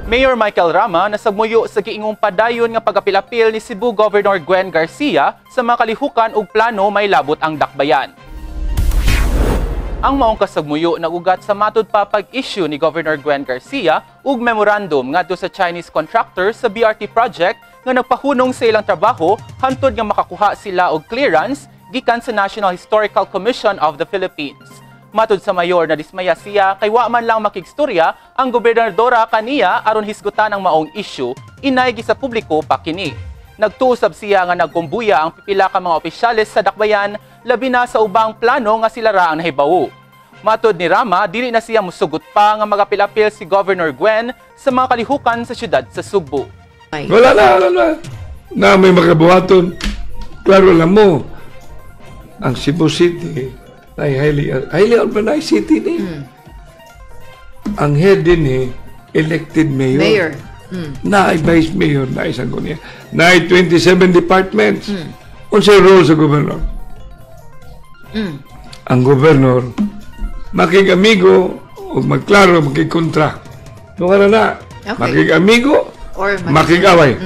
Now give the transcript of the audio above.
Mayor Michael Rama nasagmuyo sa giingong padayon nga pagapil-apil ni Cebu Governor Gwen Garcia sa mga kalihukan ug plano may labot ang dakbayan. Ang maong kasagmuyo nagugat sa matud pa pag-issue ni Governor Gwen Garcia ug memorandum ngadto sa Chinese contractor sa BRT project nga nagpahunong sa ilang trabaho hantod nga makakuha sila og clearance gikan sa National Historical Commission of the Philippines. Matud sa mayor, na dismaya siya kay wa man lang makigstorya ang gobernadora kaniya aron hisgutan ang maong issue, inay sa publiko pa kini. Nagtuo sab siya nga nagkumbuya ang pipila ka mga opisyales sa dakbayan, labi na sa ubang plano nga sila ra ang nahibawo. Matod ni Rama, dili na siya musugot pa nga magapil-apil si Governor Gwen sa mga kalihukan sa syudad sa Sugbo. Wala na, wala na. Na may makabuhaton. Klaro lang mo, ang Cebu City ay highly, highly urbanized city ni. Ang head din eh, elected mayor. Mayor. Na ay vice mayor, na isang kunya. Na ay 27 departments. Unsay role sa gobernador? Ang gobernador, makig-amigo o magklaro, makigkontra. Doon ka na na. Okay. Makig-amigo, Or makig-away.